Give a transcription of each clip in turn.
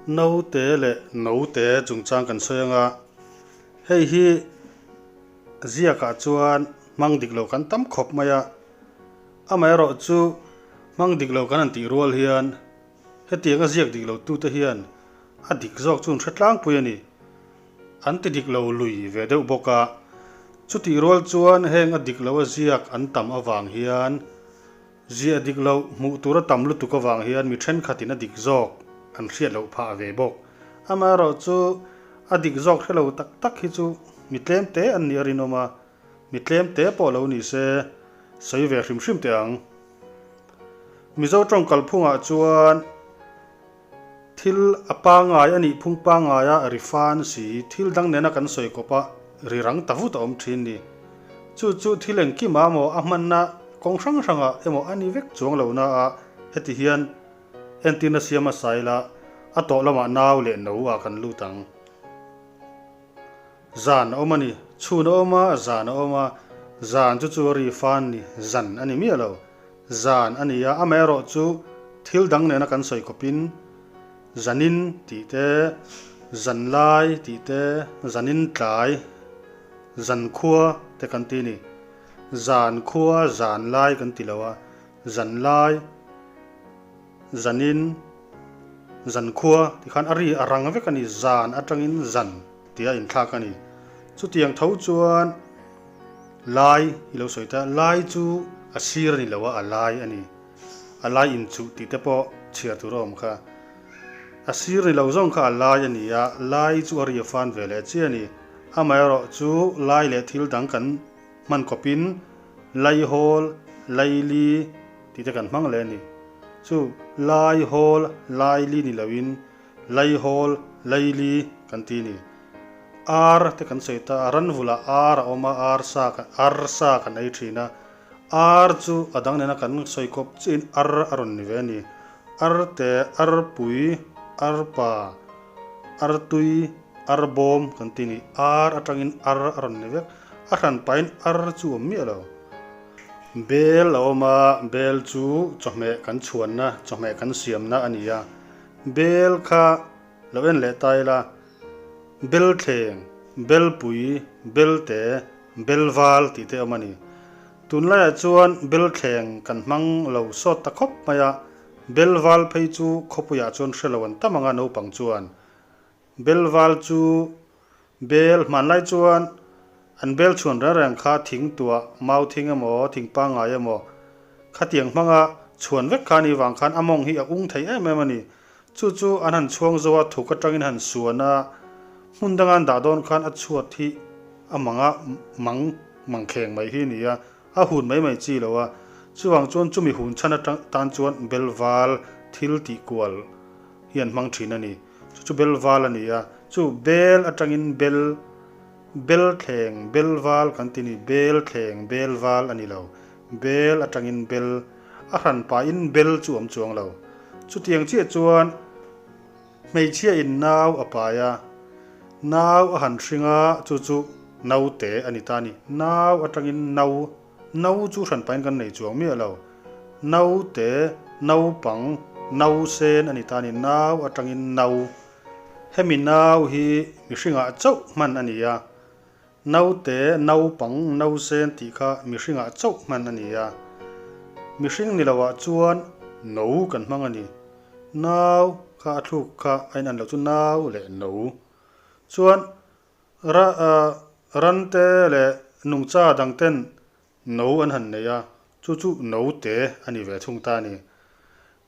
Naute leh note chungchang kan sawi anga hei hi ziakah chuan hmang dik lo kan tam khawp mai a, amaherawh chu hmang dik lo kan han tih rual hian hetianga ziak dik lo tute hian a dik zawk chu an hre tlangpui a ni. An ti dik lo lui ve deuh bawk a, chutih rual chuan heng a dik lo a ziak an tam avang hian Ziah dik loh hmuh tur a tam lutuk avang hian mi thenkhatin a dik zawk an hriat loh phah ve bawk. Amaherawhchu a dik zawk hre lo tak tak hi chu mi tlem te an nih a rinawm a, mi tlem te pawh lo ni se sawi ve hrim hrim teh ang. Mizo tawng kalphungah chuan Thil a pangngai a nih phung pangngaia ri fan si, thil dang nena kan sawi kawp a, ri rang ta vut a awm thin ni. Chu chu thil engkimah emaw a hmanna kawng hrang hrangah emaw a ni vek chuang lo na a, heti hian entirna siam a sai la, a tawh lamah nau leh no ah kan lut ang. Zan a awm a ni, chhun a awm a, zan a awm a, zan chu chu a ri fan ni, zan a ni miah lo. Zan a ni a, amaherawh chu thil dang nena kan sawi kawpin zanin tih te, zanlai tih te, zanin tlai, zankhua te kan ti a ni. Zankhua, zanlai kan ti lo a, zanlai, zanin, zankhua ti khan a ri a rang vek a ni, zan atangin zan tia inthlak a ni. Chutiang tho chuan. Lai i lo sawi ta, lai chu a sir a ni lo a, a lai a ni. A lai inchuh tih te pawh chhiar tur a awm kha. A sir ni lo zawng kha a lai a ni a, lai chu a ri a fan ve leh chiah a ni. Amaherawh chu lai leh thil dang kan hman kawpin laihawl, laili tih te kan hmang leh a ni. Chu laihawl, laili ni loin laihawl, laili kan ti a ni. Ar te kan sawi ta a, ranvulah ar a awm a, ar sa ar sa kan ei thin a, ar chu a dang nena kan sawi kawp chiahin ar a rawn ni ve a ni. Ar te, ar pui, ar pa, ar tui, ar bawm kan ti a ni. Ar atangin ar a rawn ni vek. A hran pahin ar chu awm miah lo. Bel a awm a, bel chu chawhmeh kan chhuanna, chawhmeh kan siamna a ni a. Bel kha lo en leh ta ila. Belthleng, Belpui, Belte, Belval tih te awm a ni. Tunlaiah chuan Belthleng kan hmang lo sawt ta khawp mai a, Belval phei chu khawpuiah chuan hre lo an tam ang a naupang chuan. Belval chu Bel hmanlai chuan an bel chhuan reng reng kha thing tuah, mau thing emaw, thing pangngai emaw khatiang hmanga chhuan vek kha a nih vang khan a mawng hi a ung thei em em a ni. Chu chu an han chhuang zo a, thuk atangin han suan a, hmun danga an dah dawn khan a chhuat hi a mang a, mang mang kheng mai hi a ni a, a hun mai mai chi lo a. Chuvang chuan chumi hun chhan atang tan chuan belval thil tih kual hi an hmang thin a ni. Chu chu belval a ni a, chu bel atangin bel, belthleng, belval kan ti ni, belthleng, belval a ni lo. Bel atangin bel, a hran pahin bel chu awm chuang lo. Chutiang chiah chuan hmeichhia in nau a pai a, nau a han hring a, chu chu naute a ni ta a ni. Nau atangin nau, nau chu hran pahin kan nei chuang miah lo. Naute, naupang, nausen a ni ta a ni. Nau atangin nau. Hemi nau hi mihringah chauh hman a ni a. Naute, naupang, nausen tih kha mihringah chauh hman a ni a. Mihring ni loah chuan no kan hmang a ni. Nau kha a thluk kha a inan loh chu nau leh no. Chuan ra rante leh nungcha dangten no an han nei a, chu chu note a ni ve thung ta a ni.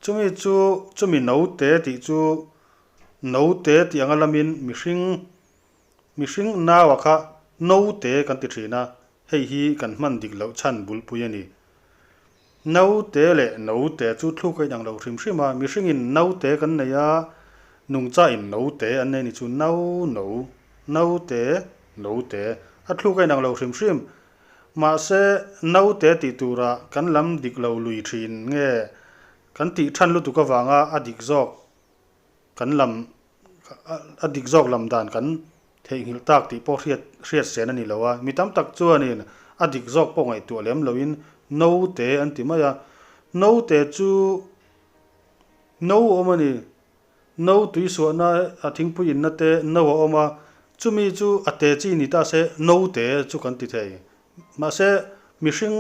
Chumi chu chumi note tih chu note tih anga lamin mihring Mihring naua kha naute kan ti thin a, hei hi kan hman dik loh chhan bulpui a ni. Naute leh naute chu thluk a inang lo hrim hrim a, mihringin naute kan nei a, nungchain naute an nei ni chu nau no, naute, naute a thluk a inang lo hrim hrim. Mahse, naute tih turah kan lam dik lo lui thin nge kan tih than lutuk avanga a dik zawk kan lam a dik zawk lam dan kan theihnghilh tak tih pawh hriat hriat sen a ni lo a, mi tam tak chuanin a dik zawk pawh ngaihtuah lem loin naute an ti mai a, naute chu no awm a ni. No tui suahna a thingpui inna te no a awm a, chumi chu a te chi ni ta se no te chu kan ti thei. Mahse mihring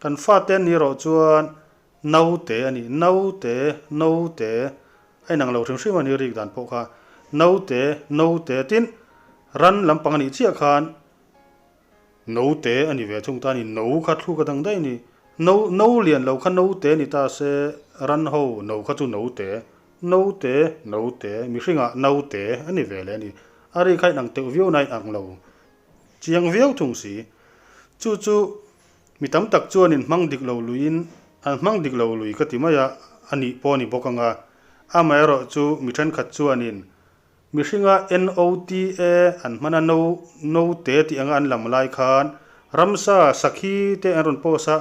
kan fate an nih erawh chuan Naute a ni, naute, naute, a inang lo hrim hrim a ni rik dan pawh kha, naute, naute tin ran lampang a nih chiah khan naute a ni ve thung ta a ni, no kha thluk a dang daih a ni, no, no lian lo kha naute a ni ta se ran ho no kha chu naute, naute, naute, mihringah naute a ni ve leh a ni, a rik kha inang teuh viau na a inang lo chiang viau thung si, chu chu. Mi tam tak chuanin hmang dik lo luiin an hmang dik lo lui ka ti mai a, a nih pawh a ni bawk ang a. Amaherawh chu mi thenkhat chuanin mihringa NOTA an hman a, no, note tih anga an lam lai khan ramsa, sakhi te an rawn post a,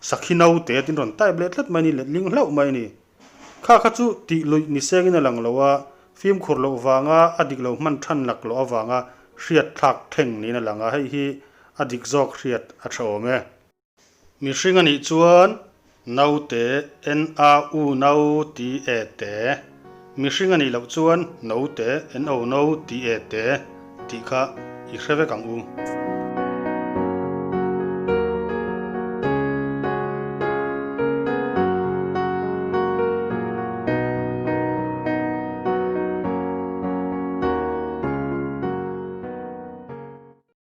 sakhi note tiin rawn type leh tlat mai a ni, letling hlauh mai a ni. Kha kha chu tih luih ni sengin a lang lo a, fimkhur loh vanga a dik lo hman than lak loh avanga hriat thlak thleng niin a lang a, hei hi a dik zawk hriat a tha awm e. Mihring a nih chuan naute N-A-U nau T-E te, mihring a nih loh chuan note N-O no T-E te tih kha i hre vek ang u.